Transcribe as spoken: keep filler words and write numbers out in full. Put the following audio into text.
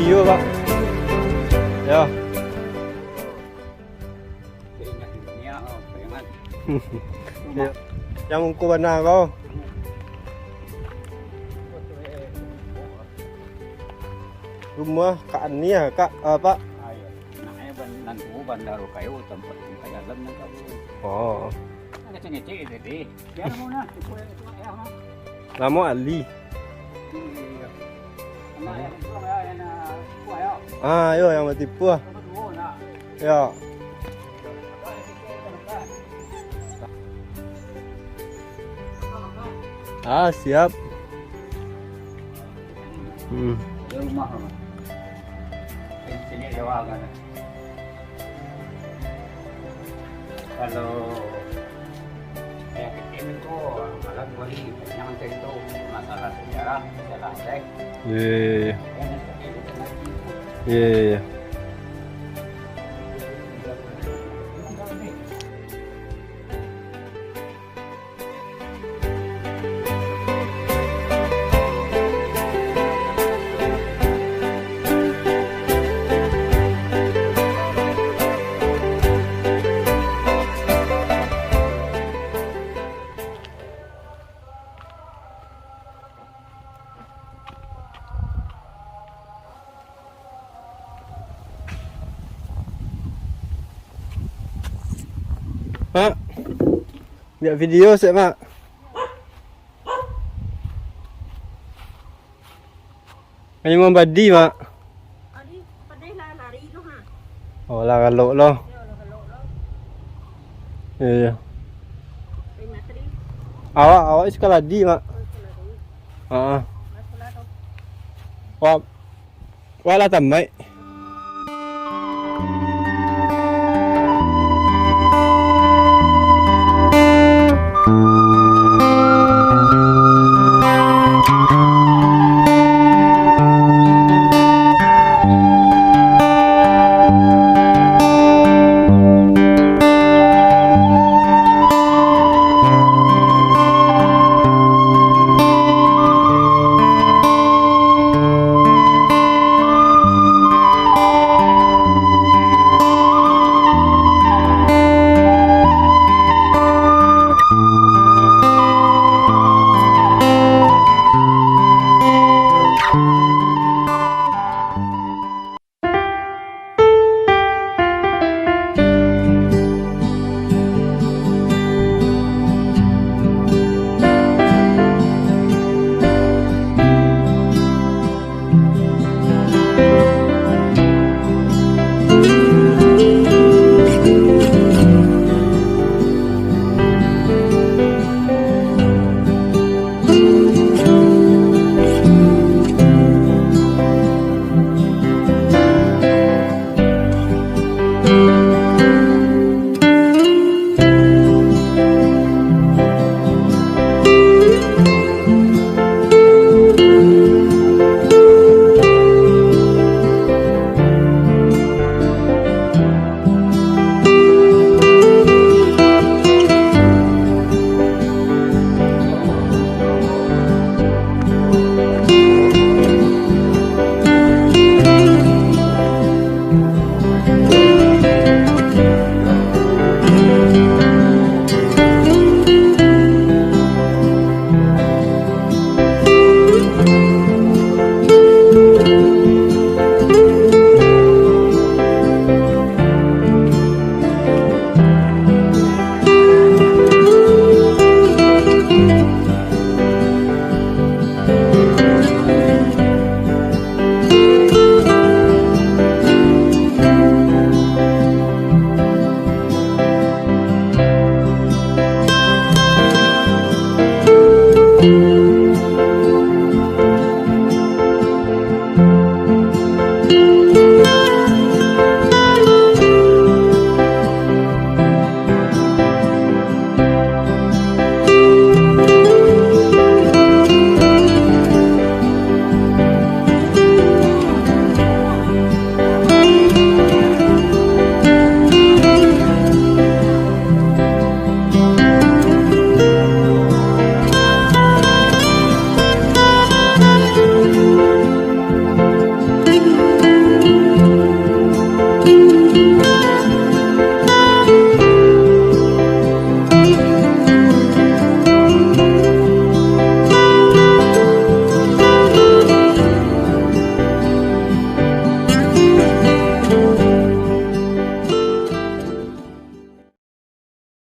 Iyo, Pak. Yo. Ingat dunia, oh, ingat. Yo. Yang muko bana ko. Rumah Kak Ani ya, Kak, apa? Ayo. Naknyo ban-, nan tuo bandaro kayo, tampek ka dalam nan kayo. Oh. Ngecek-ngecek tadi. Lamo Ali. Ah, yo, yang batipu ah. Yo. Ah, siap. Hmm. Di rumah. Sini, sini, Jawa kan. Kalau yang kecil tu, malah dua hari, yang kecil tu, masalah sejarah, masalah teks. Iya, iya, iya. Yang kecil itu ngaji. Iya, iya, iya. Mak, buek video sek, Mak. Ayo mambadi, Mak. Adi, padeh lah lari tu, ha. Oh, lah galok lo. Yo, lah galok lo. Iyo, iyo. Terima kasih. Awak, awak sekolah di, Mak. Oh, sekolah di. Heeh. Lah sekolah tu. Wah, wah lah tamaik.